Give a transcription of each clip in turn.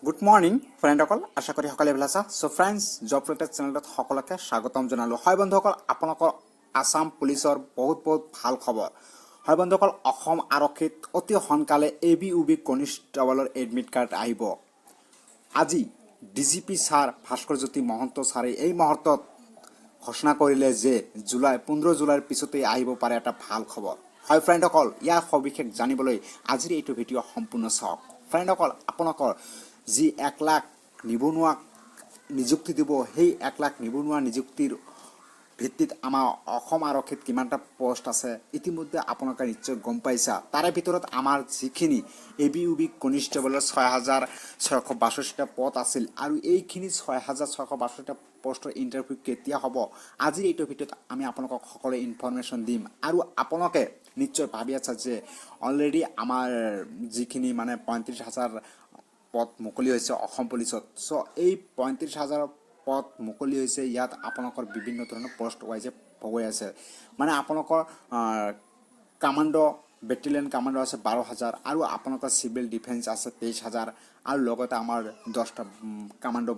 Good morning ফ্ৰেণ্ডসকল, আশা কৰি সকলোৱে ভাল আছা। চ' ফ্ৰেণ্ডছ, জব ৰিলেটেড চেনেলটোত সকলোকে স্বাগতম জনালোঁ। হয় বন্ধুসকল, আপোনালোকৰ আছাম পুলিচৰ বহুত বহুত ভাল খবৰ। হয় বন্ধুসকল, অসম আৰক্ষীত অতি সোনকালে এ বি, ইউ বি কনিষ্টেবলৰ এডমিট কাৰ্ড আহিব। আজি ডিজিপি ছাৰ ভাস্কৰজ্যোতি মহন্ত ছাৰে এই মুহূৰ্তত ঘোষণা কৰিলে যে 15 জুলাইৰ পিছতেই আহিব পাৰে এটা ভাল খবৰ। হয় ফ্ৰেণ্ডসকল, ইয়াৰ সবিশেষ জানিবলৈ আজিৰ এইটো ভিডিঅ' সম্পূৰ্ণ চাওক। ফ্ৰেণ্ডসকল, আপোনালোকৰ যি 1 লাখ নিবনুৱাক নিযুক্তি দিব, সেই 1 লাখ নিবনুৱা নিযুক্তিৰ ভিত্তিত আমাৰ অসম আৰক্ষীত কিমানটা পষ্ট আছে, ইতিমধ্যে আপোনালোকে নিশ্চয় গম পাইছা। তাৰে ভিতৰত আমাৰ যিখিনি এ বি, ইউ বি কনিষ্টেবলৰ 6662টা পদ আছিল আৰু এইখিনি 6662টা পষ্টৰ ইণ্টাৰভিউ কেতিয়া হ'ব, আজিৰ এইটো ভিডিঅ'ত আমি আপোনালোকক সকলো ইনফৰমেশ্যন দিম। আৰু আপোনালোকে নিশ্চয় ভাবি আছে যে অলৰেডি আমাৰ যিখিনি মানে 35 হাজাৰ পদ মুকলি হৈছে অসম পুলিচত। চ' এই 35 হাজাৰ পদ মুকলি হৈছে, ইয়াত আপোনালোকৰ বিভিন্ন ধৰণৰ পষ্ট ৱাইজে গৈ আছে। মানে আপোনালোকৰ কামাণ্ডো, বেটেলিয়ন কামাণ্ডো আছে 12 হাজাৰ আৰু আপোনালোকৰ চিভিল ডিফেন্স আছে 23 হাজাৰ আৰু লগতে আমাৰ 10টা কামাণ্ডো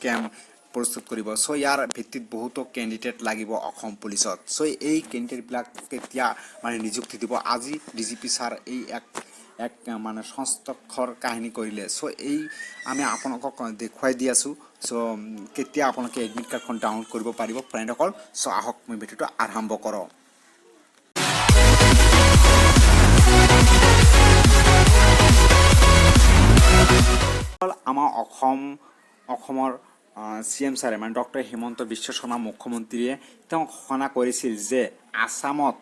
কেম্প প্ৰস্তুত কৰিব। চ' ইয়াৰ ভিত্তিত বহুতো কেণ্ডিডেট লাগিব অসম পুলিচত। চ' এই কেণ্ডিডেটবিলাক কেতিয়া মানে নিযুক্তি দিব, আজি ডিজিপি ছাৰ এই এক এক মানে সন্তোষৰ কাহিনী কৰিলে। চ' এই আমি আপোনালোকক দেখুৱাই দি আছোঁ। চ' কেতিয়া আপোনালোকে এডমিট কাৰ্ডখন ডাউনলোড কৰিব পাৰিব ফ্ৰেণ্ডসকল। চ' আহক, মই ভিডিঅ'টো আৰম্ভ কৰোঁ। আমাৰ অসমৰ চি এম ছাৰে, মানে ডক্টৰ হিমন্ত বিশ্ব শৰ্মা মুখ্যমন্ত্ৰীয়ে তেওঁ ঘোষণা কৰিছিল যে আছামত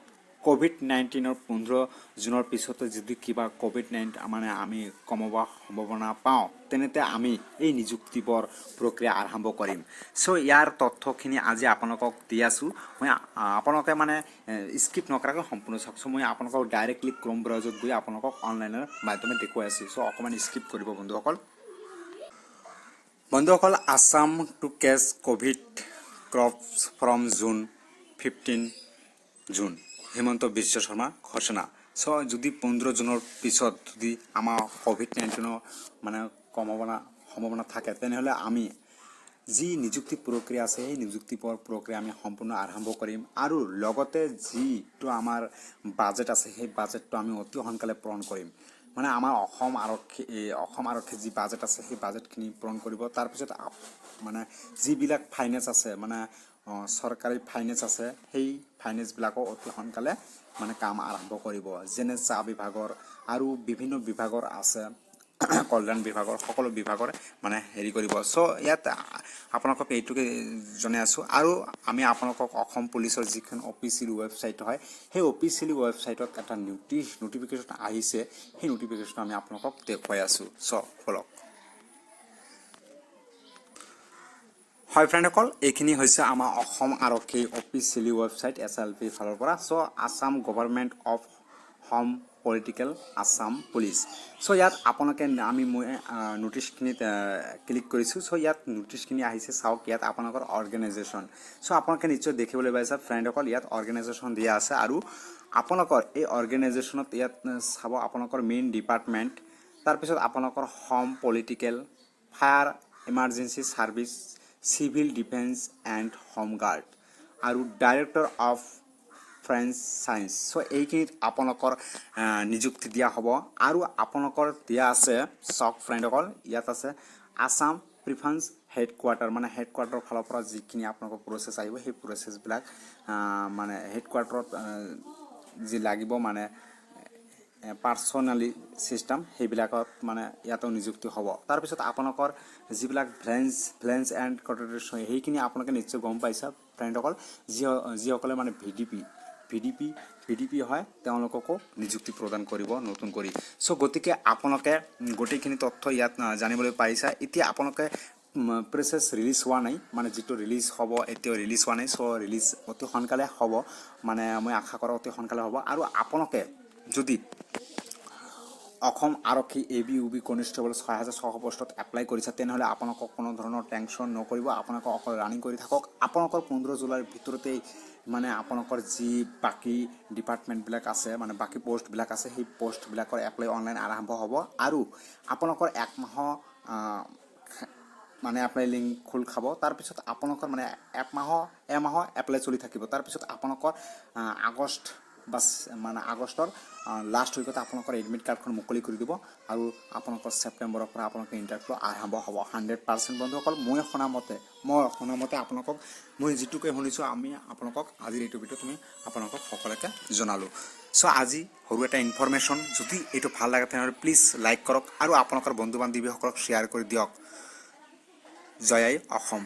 ক'ভিড-19ৰ 15 জুনৰ পিছতে যদি কিবা ক'ভিড-19 মানে আমি কমাব সম্ভাৱনা পাওঁ, তেনেতে আমি এই নিযুক্তিবোৰ প্ৰক্ৰিয়া আৰম্ভ কৰিম। চ' ইয়াৰ তথ্যখিনি আজি আপোনালোকক দি আছোঁ মই। আপোনালোকে মানে স্কিপ নকৰাকৈ সম্পূৰ্ণ চাওক। চ' মই আপোনালোকক ডাইৰেক্টলি ক্ৰম ব্ৰাউজাৰত গৈ আপোনালোকক অনলাইনৰ মাধ্যমে দেখুৱাই আছোঁ। চ' অকণমান স্কিপ কৰিব বন্ধুসকল। বন্ধুসকল, Assam to catch Covid curve from June 15 June, Himanta Biswa Sarma ঘোষণা। চ' যদি 15 জুনৰ পিছত যদি আমাৰ ক'ভিড-19ৰ মানে কমাবনা সম্ভাৱনা থাকে, তেনেহ'লে আমি যি নিযুক্তি প্ৰক্ৰিয়া আছে, সেই নিযুক্তি প্ৰক্ৰিয়া আমি সম্পূৰ্ণ আৰম্ভ কৰিম আৰু লগতে যিটো আমাৰ বাজেট আছে, সেই বাজেটটো আমি অতি সোনকালে পূৰণ কৰিম। মানে আমাৰ অসম আৰক্ষী, এই অসম আৰক্ষীৰ যি বাজেট আছে, সেই বাজেটখিনি পূৰণ কৰিব। তাৰপিছত মানে যিবিলাক ফাইনেন্স আছে, মানে চৰকাৰী ফাইনেন্স আছে, সেই ফাইনেন্সবিলাকো অতি সোনকালে মানে কাম আৰম্ভ কৰিব। যেনে চাহ বিভাগৰ আৰু বিভিন্ন বিভাগৰ আছে, কল্যাণ বিভাগৰ, সকলো বিভাগৰ মানে হেৰি কৰিব। চ' ইয়াত আপোনালোকক এইটোকে জনাই আছোঁ। আৰু আমি আপোনালোকক অসম পুলিচৰ যিখন অফিচিয়েল ৱেবছাইট হয়, সেই অফিচিয়েল ৱেবছাইটত এটা নটিফিকেশ্যন আহিছে। সেই নটিফিকেশ্যন আমি আপোনালোকক দেখুৱাই আছোঁ। চ' ব'লক। হয় ফ্ৰেণ্ডসকল, এইখিনি হৈছে আমাৰ অসম আৰক্ষী officially website S L P ফালৰ পৰা। চ' Assam Government of Home Political Assam Police। চ' ইয়াত আপোনালোকে মই নটিচখিনিত ক্লিক কৰিছোঁ। চ' ইয়াত নটিচখিনি আহিছে, চাওক। ইয়াত আপোনালোকৰ অৰ্গেনাইজেশ্যন। চ' আপোনালোকে নিশ্চয় দেখিবলৈ পাইছে ফ্ৰেণ্ডসকল, ইয়াত অৰ্গেনাইজেশ্যন দিয়া আছে আৰু আপোনালোকৰ এই অৰ্গেনাইজেশ্যনত ইয়াত চাব আপোনালোকৰ মেইন ডিপাৰ্টমেণ্ট, তাৰপিছত আপোনালোকৰ Home Political, Fire Emergency Service, Civil Defence and Home Guard আৰু ডাইৰেক্টৰ অফ ফৰেনচিক চায়েন্স। চ' এইখিনিত আপোনালোকৰ নিযুক্তি দিয়া হ'ব। আৰু আপোনালোকৰ দিয়া আছে, চাওক ফ্ৰেণ্ডসকল, ইয়াত আছে আছাম প্ৰিফাৰেঞ্চ হেডকোৱাৰ্টাৰ। মানে হেডকোৱাৰ্টাৰৰ ফালৰ পৰা যিখিনি আপোনালোকৰ প্ৰচেছ আহিব, সেই প্ৰচেছবিলাক মানে হেডকোৱাৰ্টাৰত যি লাগিব, মানে পাৰ্চনেল ছিষ্টেম, সেইবিলাকত মানে ইয়াতো নিযুক্তি হ'ব। তাৰপিছত আপোনালোকৰ যিবিলাক ভ্লেন্স এণ্ড কণ্ট্ৰেকশ্যন, সেইখিনি আপোনালোকে নিশ্চয় গম পাইছে ফ্ৰেণ্ডসকল। যিসকলে মানে ভি ডি পি হয়, তেওঁলোককো নিযুক্তি প্ৰদান কৰিব নতুন কৰি। চ' গতিকে আপোনালোকে গোটেইখিনি তথ্য ইয়াত জানিবলৈ পাৰিছে। এতিয়া আপোনালোকে প্ৰচেছ ৰিলিজ হোৱা নাই, মানে যিটো ৰিলিজ হ'ব, এতিয়াও ৰিলিজ হোৱা নাই। চ' ৰিলিজ অতি সোনকালে হ'ব, মানে মই আশা কৰোঁ অতি সোনকালে হ'ব। আৰু আপোনালোকে যদি অসম আৰক্ষী এ বি, ইউ বি constable 6600 পষ্টত এপ্লাই কৰিছে, তেনেহ'লে আপোনালোকক কোনো ধৰণৰ টেনশ্যন নকৰিব। আপোনালোকে অকল ৰানিং কৰি থাকক। আপোনালোকৰ 15 জুলাইৰ ভিতৰতেই মানে আপোনালোকৰ যি বাকী ডিপাৰ্টমেণ্টবিলাক আছে, মানে বাকী পষ্টবিলাক আছে, সেই পষ্টবিলাকৰ এপ্লাই অনলাইন আৰম্ভ হ'ব। আৰু আপোনালোকৰ এক মাহৰ মানে এপ্লাই লিংক খোল খাব। তাৰপিছত আপোনালোকৰ মানে এক মাহৰ এমাহৰ এপ্লাই চলি থাকিব। তাৰপিছত আপোনালোকৰ আগষ্ট বা মানে আগষ্টৰ লাষ্ট উইকত আপোনালোকৰ এডমিট কাৰ্ডখন মুকলি কৰি দিব আৰু আপোনালোকৰ ছেপ্টেম্বৰৰ পৰা আপোনালোকৰ ইণ্টাৰভিউ আৰম্ভ হ'ব 100%। বন্ধুসকল, মই শুনা মতে আপোনালোকক মই যিটোকে শুনিছোঁ, আমি আপোনালোকক আজিৰ এইটো ভিডিঅ'ত আমি আপোনালোকক সকলোকে জনালোঁ। চ' আজি সৰু এটা ইনফৰমেশ্যন, যদি এইটো ভাল লাগে তেনেহ'লে প্লিজ লাইক কৰক আৰু আপোনালোকৰ বন্ধু বান্ধৱীসকলক শ্বেয়াৰ কৰি দিয়ক। জয় আই অসম।